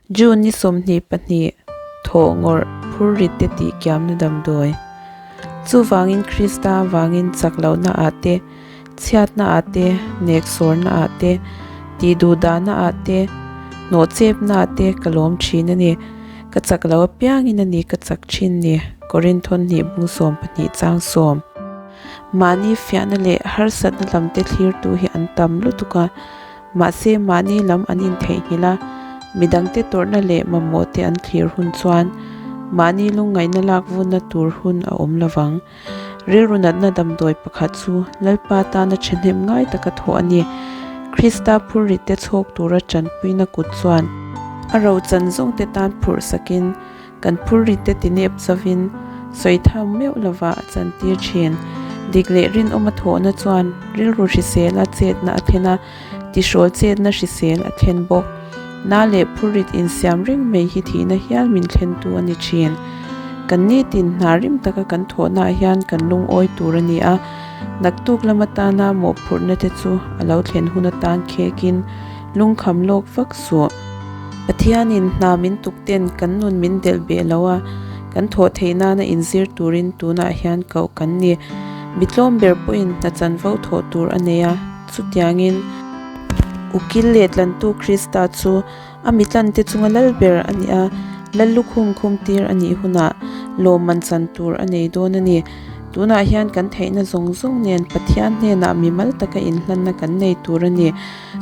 June ni 22, Thawh ngawrh phurrit te tih kiamna damdawi. Chuvangin Krista avangin chak lohna ah te, chhiatna ah te, neksawrna ah te, tihduhdahna ah te, hnawhchepna ah te ka lawm thin a ni. Ka chak lo apiangin a ni ka chak thin ni, Korinthon hnih bung 12 chang sawm. Mahni fiahna leh harsatna lam te thlirtu hi an tam lutuk a. Mahse, mahni lam an intheihnghilh a, midangte tawrhna leh mamawh te an thlir hun chuan mahni lungngaihna lak vunna tur hun a awm lo vang. Rilru natna damdawi pakhat chu Lalpa tana thahnem ngai taka thawh a ni. Krista phurrite chhawk tura tanpuina kut chuan a rochan zawngte tan phurh sakin Kan phurrite tinep chovin sawi tham meuh lova a chantir thin. Dik leh rinawma thawhna chuan rilru hrisel a chetna a thlen a, tihrawl chetna hrisel a thlen bawk. Na leh phurrit insiam reng mai hi thihna hial min thlentu a ni thin. Kan nitin hna rim taka kan thawhnaah hian kan lungawi tur a ni a, naktuk lam atana mawhphurhna te chu a lo thlen hun atan khekin lungkham lawk vak suh. Pathianin hna min tuk ten kan nun min delh beh lo a, kan thawh theih nana inzir turin tunah hian koh kan ni. Mitlawm ber pawhin hna chanvo thawh tur a nei a, chutiangin ukil leh tlantu Krista chu a mitlante chunga lal ber a ni a, lal lukhum khum tir a nih hunah lawmman chan tur a nei dawn a ni. Tunah hian kan theihna zawng zawng nen Pathian hnenah mimal taka inhlanna kan nei tur a ni.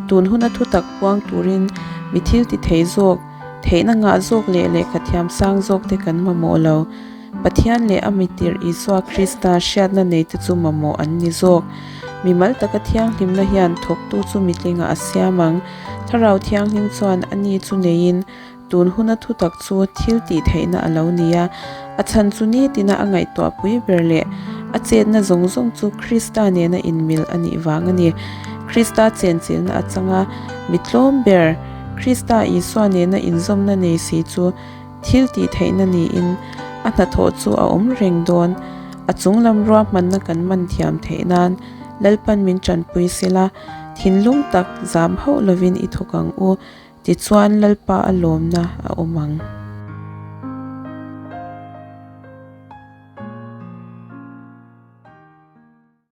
Tun huna thutak puang turin mi thil ti thei zawk, theihna ngah zawk leh lehkha thiam sang zawk te kan mamawh lo. Pathian leh a mitirh Isua Krista hriatna nei te chu mamawh an ni zawk. Mimal taka thianghlimna hian thawktu chu mitlingah a siam ang. Thlarau Thianghlim chuan a ni chu neiin Tun huna thutak chu thil tih theihna a lo ni a, a chhan chu nitina a ngaihtuahpui ber leh a chetna zawng zawng chu Krista nena inmil a nih vang a ni. Krista chenchilhna a chang a, mi tlawm ber, Krista Isua nena inzawmna nei si chu thil tih theihna niin a hnathawh chu a awm reng dawn. A chunglam ruahmanna kan man thiam theih nan Lalpan min tanpui sela, thinlung tak zam hauh lovin i thawk ang u. Tichuan Lalpa a lawmna a awm ang.